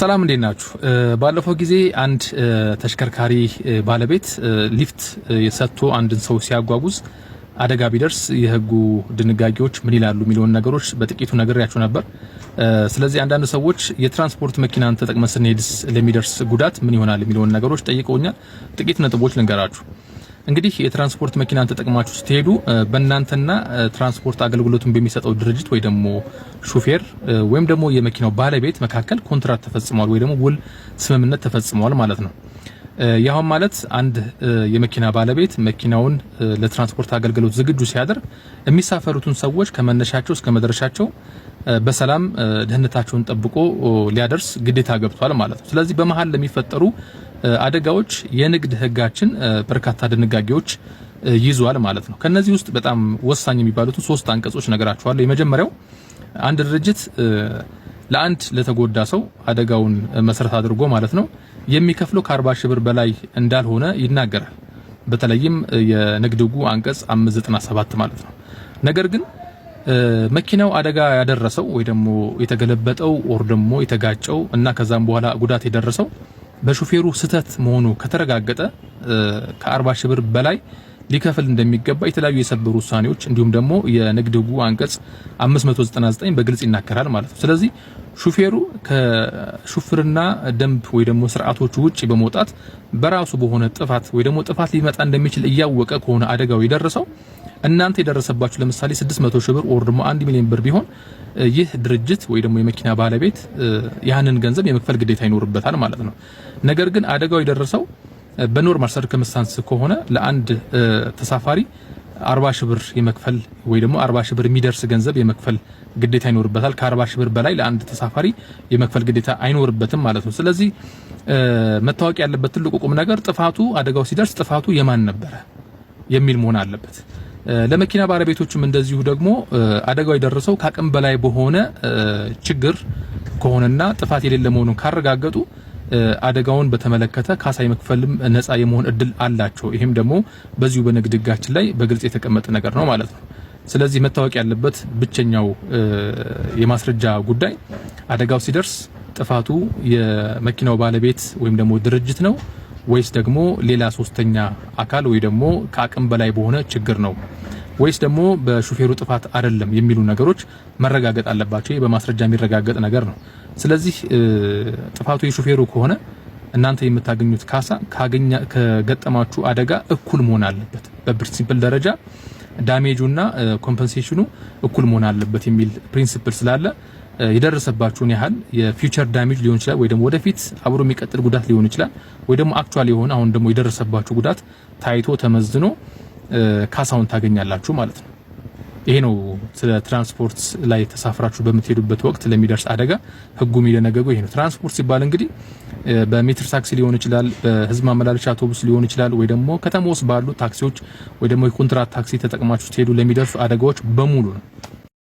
ሰላም፣ እንዴት ናችሁ? ባለፈው ጊዜ አንድ ተሽከርካሪ ባለቤት ሊፍት ሰጥቶ አንድን ሰው ሲያጓጉዝ አደጋ ቢደርስ የሕጉ ድንጋጌዎች ምን ይላሉ የሚለውን ነገሮች በጥቂቱ ነግሬያችሁ ነበር። ስለዚህ አንዳንድ ሰዎች የትራንስፖርት መኪናን ተጠቅመን ስንሄድስ ለሚደርስ ጉዳት ምን ይሆናል የሚለውን ነገሮች ጠይቀውኛል። ጥቂት ነጥቦች ልንገራችሁ። እንግዲህ የትራንስፖርት መኪናን ተጠቅማችሁ ስትሄዱ በእናንተና ትራንስፖርት አገልግሎቱን በሚሰጠው ድርጅት ወይ ደግሞ ሹፌር ወይም ደግሞ የመኪናው ባለቤት መካከል ኮንትራት ተፈጽሟል ወይ ደግሞ ውል ስምምነት ተፈጽሟል ማለት ነው። ያሁን ማለት አንድ የመኪና ባለቤት መኪናውን ለትራንስፖርት አገልግሎት ዝግጁ ሲያደርግ የሚሳፈሩትን ሰዎች ከመነሻቸው እስከ መድረሻቸው በሰላም ደህንነታቸውን ጠብቆ ሊያደርስ ግዴታ ገብቷል ማለት ነው። ስለዚህ በመሀል ለሚፈጠሩ አደጋዎች የንግድ ሕጋችን በርካታ ድንጋጌዎች ይዟል ማለት ነው። ከነዚህ ውስጥ በጣም ወሳኝ የሚባሉትን ሶስት አንቀጾች ነገራችኋለሁ። የመጀመሪያው፣ አንድ ድርጅት ለአንድ ለተጎዳ ሰው አደጋውን መሰረት አድርጎ ማለት ነው የሚከፍለው ከ40 ሺህ ብር በላይ እንዳልሆነ ይናገራል። በተለይም የንግድ ሕጉ አንቀጽ 597 ማለት ነው። ነገር ግን መኪናው አደጋ ያደረሰው ወይ ደግሞ የተገለበጠው or ደግሞ የተጋጨው እና ከዛም በኋላ ጉዳት የደረሰው በሹፌሩ ስህተት መሆኑ ከተረጋገጠ ከ40 ሺህ ብር በላይ ሊከፍል እንደሚገባ የተለያዩ የሰበር ውሳኔዎች እንዲሁም ደግሞ የንግድ ሕጉ አንቀጽ 599 በግልጽ ይናገራል ማለት ነው። ስለዚህ ሹፌሩ ከሹፍርና ደንብ ወይ ደግሞ ስርዓቶቹ ውጪ በመውጣት በራሱ በሆነ ጥፋት ወይ ደግሞ ጥፋት ሊመጣ እንደሚችል እያወቀ ከሆነ አደጋው የደረሰው፣ እናንተ የደረሰባችሁ ለምሳሌ 600 ሺህ ብር or ደግሞ 1 ሚሊዮን ብር ቢሆን ይህ ድርጅት ወይ ደግሞ የመኪና ባለቤት ያንን ገንዘብ የመክፈል ግዴታ ይኖርበታል ማለት ነው። ነገር ግን አደጋው የደረሰው በ normal circumstance ከሆነ ለአንድ ተሳፋሪ 40 ሺህ ብር የመክፈል ወይ ደግሞ 40 ሺህ ብር የሚደርስ ገንዘብ የመክፈል ግዴታ ይኖርበታል። ከ40 ሺህ ብር በላይ ለአንድ ተሳፋሪ የመክፈል ግዴታ አይኖርበትም ማለት ነው። ስለዚህ መታወቅ ያለበት ትልቁ ቁም ነገር ጥፋቱ አደጋው ሲደርስ ጥፋቱ የማን ነበረ የሚል መሆን አለበት። ለመኪና ባለቤቶችም እንደዚሁ ደግሞ አደጋው የደረሰው ከአቅም በላይ በሆነ ችግር ከሆነና ጥፋት የሌለ መሆኑን ካረጋገጡ አደጋውን በተመለከተ ካሳ የመክፈልም ነፃ የመሆን እድል አላቸው። ይህም ደግሞ በዚሁ በንግድ ሕጋችን ላይ በግልጽ የተቀመጠ ነገር ነው ማለት ነው። ስለዚህ መታወቅ ያለበት ብቸኛው የማስረጃ ጉዳይ አደጋው ሲደርስ ጥፋቱ የመኪናው ባለቤት ወይም ደግሞ ድርጅት ነው ወይስ ደግሞ ሌላ ሶስተኛ አካል ወይ ደግሞ ከአቅም በላይ በሆነ ችግር ነው ወይስ ደግሞ በሹፌሩ ጥፋት አይደለም የሚሉ ነገሮች መረጋገጥ አለባቸው። ይህ በማስረጃ የሚረጋገጥ ነገር ነው። ስለዚህ ጥፋቱ የሹፌሩ ከሆነ እናንተ የምታገኙት ካሳ ከገጠማችሁ አደጋ እኩል መሆን አለበት። በ principle ደረጃ damage ኡና compensation ኑ እኩል መሆን አለበት የሚል principle ስላለ የደረሰባችሁን ያህል የ future damage ሊሆን ይችላል ወይ ደግሞ ወደፊት አብሮ የሚቀጥል ጉዳት ሊሆን ይችላል ወይ ደግሞ actual የሆነ አሁን ደግሞ የደረሰባችሁ ጉዳት ታይቶ ተመዝኖ ካሳውን ታገኛላችሁ ማለት ነው። ይሄ ነው ስለ ትራንስፖርት ላይ ተሳፍራችሁ በምትሄዱበት ወቅት ለሚደርስ አደጋ ህጉ የሚደነገገው ይሄ ነው። ትራንስፖርት ሲባል እንግዲህ በሜትር ታክሲ ሊሆን ይችላል፣ በህዝብ ማመላለሻ አውቶቡስ ሊሆን ይችላል፣ ወይ ደግሞ ከተማ ውስጥ ባሉ ታክሲዎች ወይ ደግሞ የኮንትራት ታክሲ ተጠቅማችሁ ስትሄዱ ለሚደርሱ አደጋዎች በሙሉ ነው።